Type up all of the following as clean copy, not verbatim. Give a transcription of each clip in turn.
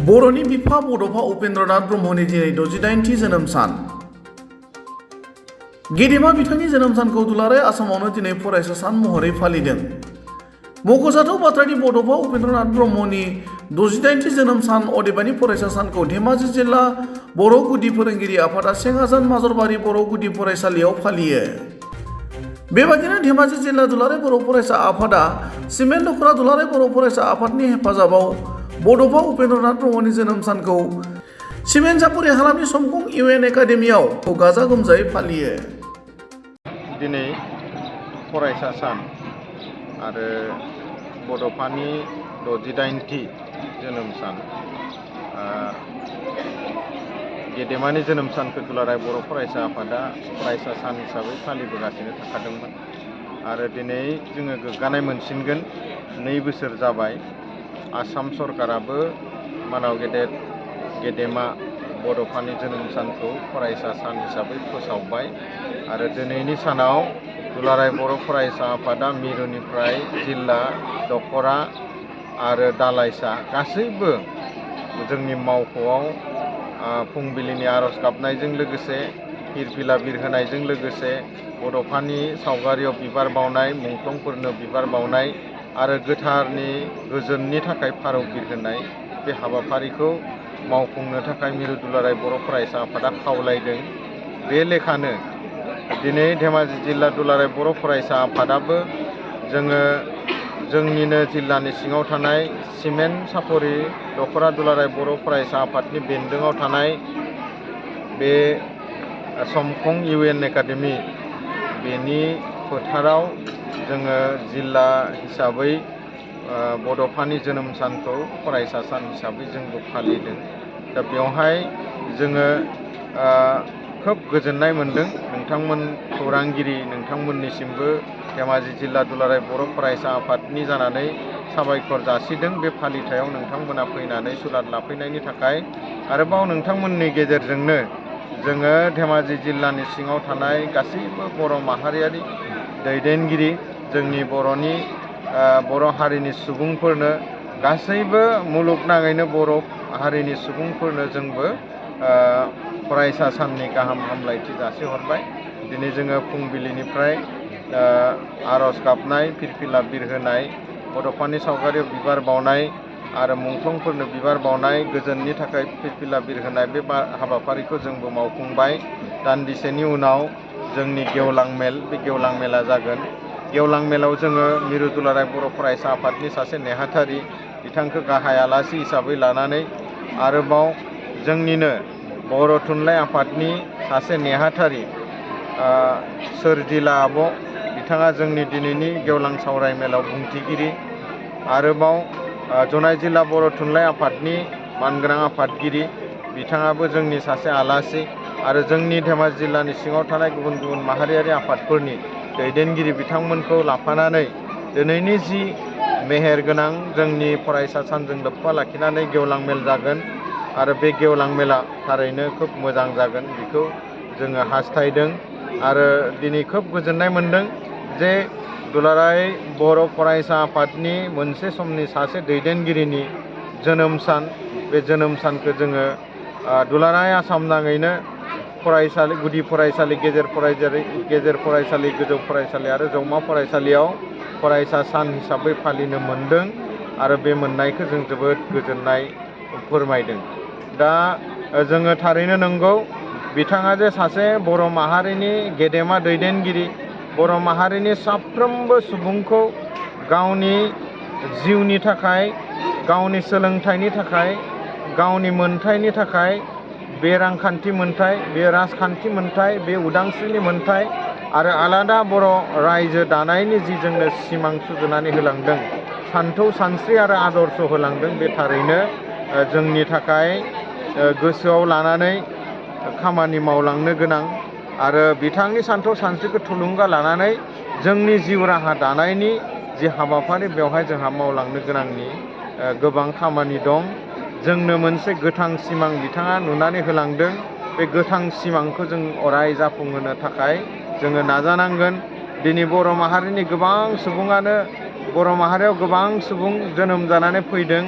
बर'नि बिफा बड'फा उपेन्द्रनाथ ब्रह्मनि दिनै 68थि जोनोम सान। गेदेमा बिथांनि जोनोम सानखौ दुलाराय आसामावनो दिनै फरायसा सान महरै फालिदों। मख'जाथाव बाथ्रादि बड'फा उपेन्द्रनाथ ब्रह्मनि 68थि जोनोम सान अदेबानि फरायसा सानखौ धेमाजि जिल्ला बर' गुदि फोरोंगिरि आफादा सेंहाजान माजरबारि बर' गुदि फरायसालियाव फालियो। बेबादिनो धेमाजि जिल्ला दुलाराय बर' फरायसा आफादा सिमेन्ट दख'रा दुलाराय बर' फरायसा आफादनि हेफाजाबाव बड'फा उपेन्द्रनाथ ब्रह्मनि जोनोम सानखौ सिमेन्ट सापरि हालामनि समखं इउएन एकाडेमियाव गाजा गोमजायै फालियो। दिनै फरायसा सान आरो बड'फानि 68थि जोनोम सान। गेदेमानि जोनोम सानखौ दुलाराय बर' फरायसा आफादा फरायसा सान हिसाबै फालिबोगासिनो थाखादोंमोन आरो दिनै जोङो गोग्गानाय मोनसिनगोन। 2 बोसोर जाबाय आसाम सरकाराबो मानाव गेदेमा बड'फानि जोनोम सानखौ फरायसा सान हिसाबै फोसावबाय आरो दिनैनि सानाव दुलाराय बर' फरायसा आफादा मिरुनिफ्राय जिल्ला दख'रा आरो दालाइसा गासैबो जोंनि मावख'आव फुंबिलिनि आर'ज गाबनायजों लोगोसे फिरफिला बिरहोनायजों लोगोसे बड'फानि सावगारियाव बिबार बावनाय, मुंख्लंफोरनो बिबार बावनाय आरो गोथारनि गोजोननि थाखाय फारौ बिरहोनाय बे हाबाफारिखौ मावफुंनो थाखाय मिरु दुलाराय बर' फरायसा आफादा खावलायदों। बे लेखानो दिनै धेमाजि जिल्ला दुलाराय बर' फरायसा आफादाबो जोङो जोंनिनो जिल्लानि सिङाव थानाय सिमेन्ट सापरि दख'रा दुलाराय बर' फरायसा आफादनि बेन्दोङाव थानाय बे समखं इउएन एकाडेमि बेनि फोथाराव जोङो जिल्ला हिसाबै बड'फानि जोनोम सानखौ फरायसा सान हिसाबै जोंबो फालिदों। दा बेवहाय जोङो खोब गोजोननाय मोनदों। नोंथांमोन खौरांगिरि नोंथांमोननिसिमबो धेमाजि जिल्ला दुलाराय बर' फरायसा आफादनि जानानै साबायखर जासिदों बे फालिथायाव नोंथांमोना फैनानै सुलाद लाफैनायनि थाखाय। आरोबाव नोंथांमोननि गेजेरजोंनो जोङो धेमाजि जिल्लानि सिङाव थानाय गासैबो बर' माहारियारि दैदेनगिरि जोंनि बर' हारिनि सुबुंफोरनो गासैबो मुलुगनाङैनो बर' हारिनि सुबुंफोरनो जोंबो फरायसा साननि गाहाम हामलायथि जासिहरबाय। दिनै जोङो फुंबिलिनिफ्राय आर'ज गाबनाय, फिरफिला बिरहोनाय, बड'फानि सावगारियाव बिबार बावनाय आरो मुंख्लंफोरनो बिबार बावनाय, गोजोननि थाखाय फिरफिला बिरहोनाय बे हाबाफारिखौ जोंबो मावफुंबाय। दान्दिसेनि उनाव जोंनि गेवलां मेल, बे गेवलां मेला जागोन। गेवलां मेलाव जोङो मिरु दुलाराय बर' फरायसा आफादनि सासे नेहाथारि बिथांखौ गाहाय आलासि हिसाबै लानानै आरोबाव जोंनिनो बर' थुनलाइ आफादनि सासे नेहाथारि सोरजिला आब' बिथाङा जोंनि दिनैनि गेवलां सावराय मेलाव बुंथिगिरि। आरोबाव जनाय जिल्ला बर' थुनलाइ आफादनि मानगोनां आफादगिरि बिथाङाबो जोंनि सासे आलासि आरो जोंनि धेमाजि जिल्लानि सिङाव थानाय गुबुन गुबुन माहारियारि आफादफोरनि दैदेनगिरि बिथांमोनखौ लाफानानै दिनैनि जि मेहेर गोनां जोंनि फरायसा सानजों लोब्बा लाखिनानै गेवलां मेल जागोन आरो बे गेवलां मेला थारैनो खोब मोजां जागोन बेखौ जोङो हास्थायदों आरो दिनै खोब गोजोननाय मोनदों जे दुलाराय बर' फरायसा आफादनि मोनसे समनि सासे दैदेनगिरिनि जोनोम सान, बे जोनोम सानखौ जोङो दुलाराय आसाम नाङैनो फरायसालि, गुदि फरायसालि, गेजेर फरायसालि, गोजौ फरायसालि आरो जौमा फरायसालियाव फरायसा सान हिसाबै फालिनो मोनदों आरो बे मोननायखौ जों जोबोद गोजोननाय फोरमायदों। दा जोङो थारैनो नंगौ बिथाङा जे सासे बर' माहारिनि गेदेमा दैदेनगिरि, बर' माहारिनि साफ्रोमबो सुबुंखौ गावनि जिउनि थाखाय, गावनि सोलोंथाइनि थाखाय, गावनि मोनथायनि थाखाय, बे रांखान्थि मोनथाय, बे राजखान्थि मोनथाय, बे उदांस्रिनि मोनथाय आरो आलादा बर' रायजो दानायनि जि जोंनो सिमां सुजुनानै होलांदों, सान्थौ सानस्रि आरो आदर्श होलांदों, बे थारैनो जोंनि थाखाय गोसोआव लानानै खामानि मावलांनो गोनां आरो बिथांनि सान्थौ सानस्रिखौ थुलुंगा लानानै जोंनि जिउ राहा दानायनि जि हाबाफारि बेवहाय जोंहा मावलांनो गोनांनि गोबां खामानि दं। जोंनो मोनसे गोथां सिमां बिथाङा नुनानै होलांदों। बे गोथां सिमांखौ जों अराय जाफुंहोनो थाखाय जोङो नाजानांगोन। दिनै बर' माहारिनि गोबां सुबुङानो, बर' माहारियाव गोबां सुबुं जोनोम जानानै फैदों,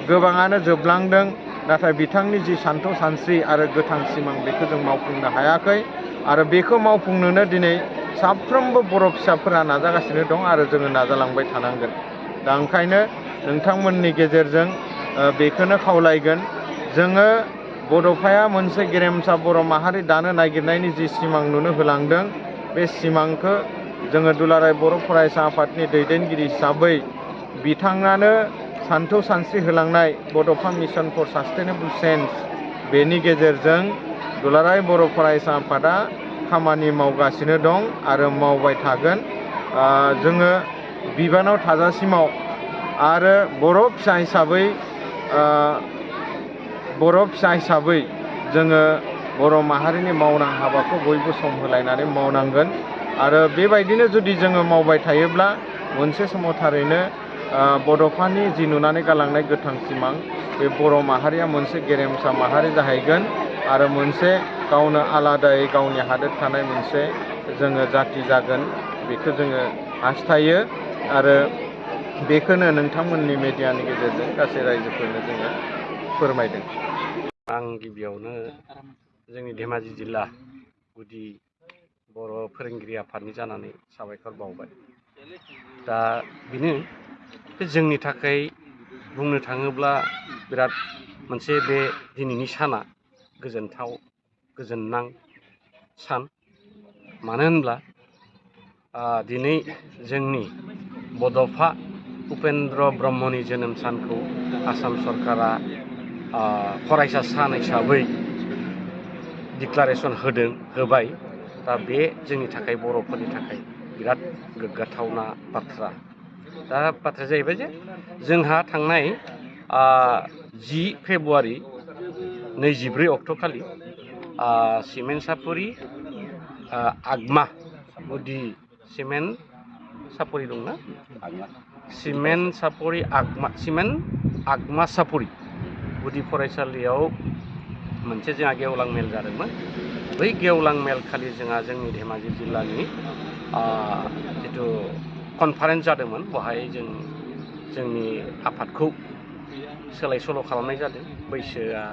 गोबाङानो जोबलांदों नाथाय बिथांनि जि सान्थौ सानस्रि आरो गोथां सिमां बेखौ जों मावफुंनो हायाखै आरो बेखौ मावफुंनोनो दिनै साफ्रोमबो बर' फिसाफोरा नाजागासिनो दं आरो जोङो नाजालांबाय थानांगोन। दा ओंखायनो नोंथांमोननि गेजेरजों बेखौनो खावलायगोन जोङो बड'फाया मोनसे गेरेमसा बर' माहारि दानो नागिरनायनि जि सिमां नुनो होलांदों बे सिमांखौ जोङो दुलाराय बर' फरायसा आफादनि दैदेनगिरि हिसाबै बिथाङानो सान्थौ सानस्रि होलांनाय बड'फा मिशन फर सास्टेनेबल चेन्ज बेनि गेजेरजों दुलाराय बर' फरायसा आफादा खामानि मावगासिनो दं आरो मावबाय थागोन। जोङो बिबानाव थाजासिमाव आरो बर' फिसा हिसाबै जोङो बर' माहारिनि मावनां हाबाखौ बयबो सम होलायनानै मावनांगोन आरो बेबायदिनो जुदि जोङो मावबाय थायोब्ला मोनसे समाव थारैनो बड'फानि जि नुनानै गालांनाय गोथां सिमां बे बर' माहारिया मोनसे गेरेमसा माहारि जाहैगोन आरो मोनसे गावनो आलादायै गावनि हादोर थानाय मोनसे जोङो जाथि जागोन बेखौ जोङो हास्थायो आरो बेखौनो नोंथांमोननि मेडियानि गेजेरजों गासै रायजोफोरनो जोङो फोरमायदों। आं गिबियावनो जोंनि धेमाजि जिल्ला गुदि बर' फोरोंगिरि आफादनि जानानै साबायखर बावबाय। दा बेनो जोंनि थाखाय बुंनो थाङोब्ला बिराद मोनसे बे दिनैनि साना गोजोनथाव गोजोननां सान। मानो होनब्ला दिनै जोंनि बड'फा उपेन्द्र ब्रह्मनि जोनोम सानखौ आसाम सरकारा फरायसा सान हिसाबै डिक्लारेसन होबाय। दा बे जोंनि थाखाय बर'फोरनि थाखाय बिराद गोग्गाथावना बाथ्रा। दा बाथ्राया जाहैबाय जे जोंहा थांनाय 10 फेब्रुवारि 24 अक्ट'खालि सिमेन्ट सापरि आगमा गुदि सिमेन्ट सापरि दंना सिमेन्ट आगमा सापरि गुदि फरायसालियाव मोनसे जोंहा गेवलां मेल जादोंमोन। बै गेवलां मेल खालि जोंहा जोंनि धेमाजि जिल्लानि जिथु कनफारेन्स जादोंमोन बेवहाय जोंनि आफादखौ सोलाय सोल' खालामनाय जादों बैसोआ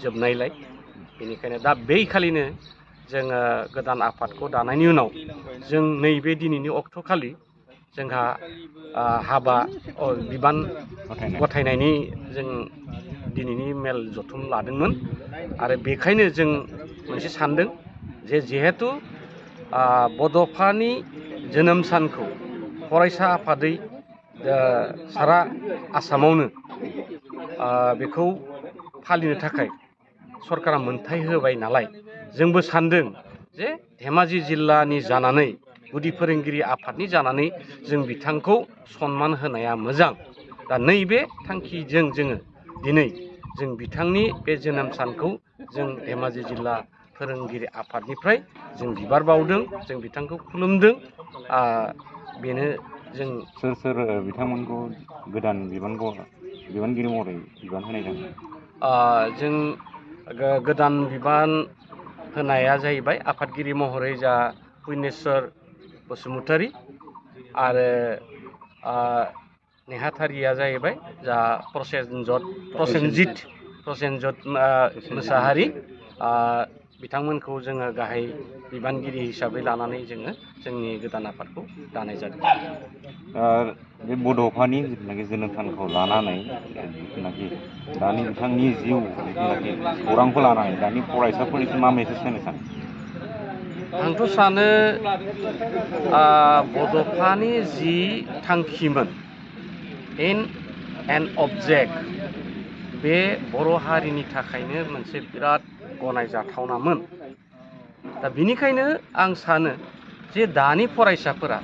जोबनायलाय। बेनिखायनो दा बै खालिनो जोङो गोदान आफादखौ दानायनि उनाव जों नैबे दिनैनि अक्ट'खालि जोंहा बिबान गथायनायनि जों दिनैनि मेल जथुम लादोंमोन आरो बेखायनो जों मोनसे सानदों जे जिहेथु बड'फानि जोनोम सानखौ फरायसा आफादै सारा आसामावनो बेखौ फालिनो थाखाय सरकारा मोनथाय होबाय नालाय जोंबो सानदों जे धेमाजि जिल्लानि जानानै गुदि फोरोंगिरि आफादनि जानानै जों बिथांखौ सनमान होनाया मोजां। दा नैबे थांखिजों जोङो दिनै जों बिथांनि बे जोनोम सानखौ जों धेमाजि जिल्ला फोरोंगिरि आफादनिफ्राय जों बिबार बावदों, जों बिथांखौ खुलुमदों। बेनो जों सोर बिथांमोनखौ गोदान बिबानगिरि महरै बिबान होनाय जादों? जों गोदान बिबान होनाया जाहैबाय आफादगिरि महरै जा पुर्नेश्वर बसुमतारी आरो नेहाथारिया जाहैबाय जा प्रसेनजित मोसाहारि। बिथांमोनखौ जोङो गाहाय बिबानगिरि हिसाबै लानानै जोङो जोंनि गोदान आफादखौ दानाय जादों। बे बड'फानि जिथुनाखि जोनोम सानखौ लानानै जिथुनाखि दानि बिथांनि जिउ जिथुनाखि खौरांखौ लानानै दानि फरायसाफोरनिसिम मा मेसेज होनो सानो? आंथ' सानो बड'फानि जि थांखिमोन एन एन्ड अबजेक्ट बे बर' हारिनि थाखायनो मोनसे बिराद गनायजाथावनामोन। दा बिनिखायनो आं सानो जे दानि फरायसाफोरा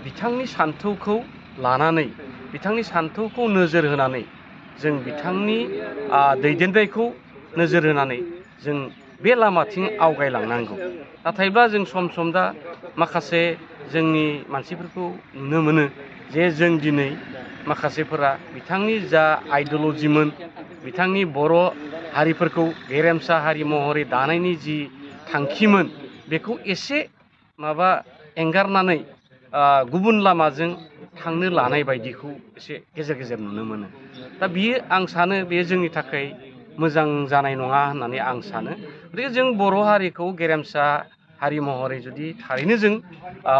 बिथांनि सान्थौखौ लानानै बिथांनि सान्थौखौ नोजोर होनानै जों बिथांनि दैदेननायखौ नोजोर होनानै जों बे लामाथिं आवगायलांनांगौ। नाथायब्ला जों सम दा माखासे जोंनि मानसिफोरखौ नुनो मोनो जे जों दिनै माखासेफोरा बिथांनि जा आइडिय'लजिमोन बिथांनि बर' हारिफोरखौ गेरेमसा हारि महरै दानायनि जि थांखिमोन बेखौ एसे एंगारनानै गुबुन लामाजों थांनो लानाय बायदिखौ एसे गेजेर नुनो मोनो। दा बियो आं सानो बेयो जोंनि थाखाय मोजां जानाय नङा होननानै आं सानो। गतिके जों बर' हारिखौ गेरेमसा हारि महरै जुदि थारैनो जों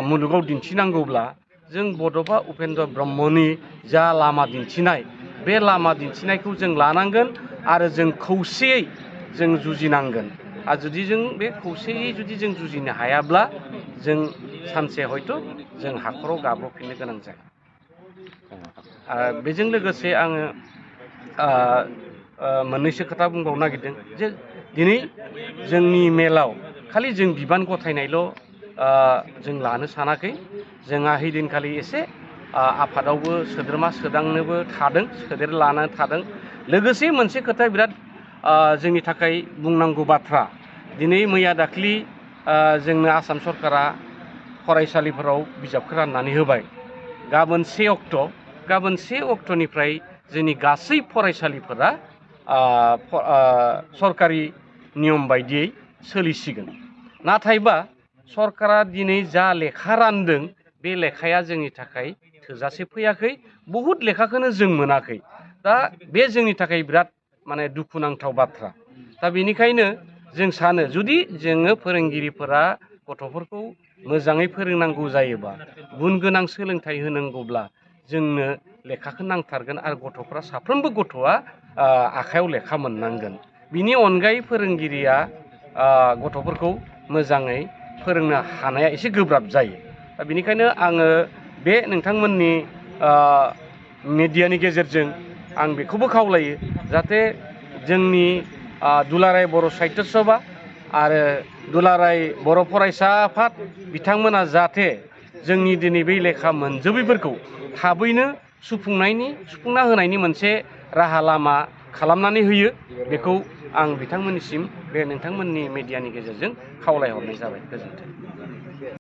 मुलुगाव दिन्थिनांगौब्ला जों बड'फा उपेन्द्र ब्रह्मनि जा लामा दिन्थिनाय बे लामा दिन्थिनायखौ जों लानांगोन आरो जों खौसेयै जों जुजिनांगोन। आरो जुदि जों बे खौसेयै जुदि जों जुजिनो हायाब्ला जों सानसे हयथ' जों हाखराव गाब्र'फिननो गोनां जागोन। बेजों लोगोसे आङो मोननैसो खोथा बुंबावनो नागिरदों जे दिनै जोंनि मेलाव खालि जों बिबान गथायनायल' जों लानो सानाखै। जोंहा हैदिनखालि एसे आफादावबो सोद्रोमा सोदांनोबो थादों, सोदेर लाना थादों। लोगोसे मोनसे खोथाया बिराद जोंनि थाखाय बुंनांगौ बाथ्रा। दिनै मैया दाख्लि जोंनो आसाम सरकारा फरायसालिफोराव बिजाबखौ राननानै होबाय। गाबोन 1 अक्ट'निफ्राय जोंनि गासै फरायसालिफोरा सरकारि नियम बायदियै सोलिसिगोन। नाथायबा सरकारा दिनै जा लेखा रानदों बे लेखाया जोंनि थाखाय थोजासे फैयाखै। बहुद लेखाखौनो जों मोनाखै। दा बे जोंनि थाखाय बिराद माने दुखुनांथाव बाथ्रा। दा बेनिखायनो जों सानो जुदि जोङो फोरोंगिरिफोरा गथ'फोरखौ मोजाङै फोरोंनांगौ जायोबा, गुन गोनां सोलोंथाइ होनांगौब्ला जोंनो लेखाखौ नांथारगोन आरो गथ'फ्रा साफ्रोमबो गथ'आ आखायाव लेखा मोननांगोन। बिनि अनगायै फोरोंगिरिया गथ'फोरखौ मोजाङै फोरोंनो हानाया एसे गोब्राब जायो। दा बेनिखायनो आङो बे नोंथांमोननि मिडियानि गेजेरजों आं बेखौबो खावलायो जाहाथे जोंनि दुलाराय बर' साहित्य सभा आरो दुलाराय बर' फरायसा आफाद बिथांमोना जाहाथे जोंनि दिनै बै लेखा मोनजोबैफोरखौ थाबैनो सुफुंना होनायनि मोनसे राहा लामा खालामनानै होयो। बेखौ आं बिथांमोननिसिम बे नोंथांमोननि मिडियानि गेजेरजों खावलायहरनाय जाबाय। गोजोन्थों।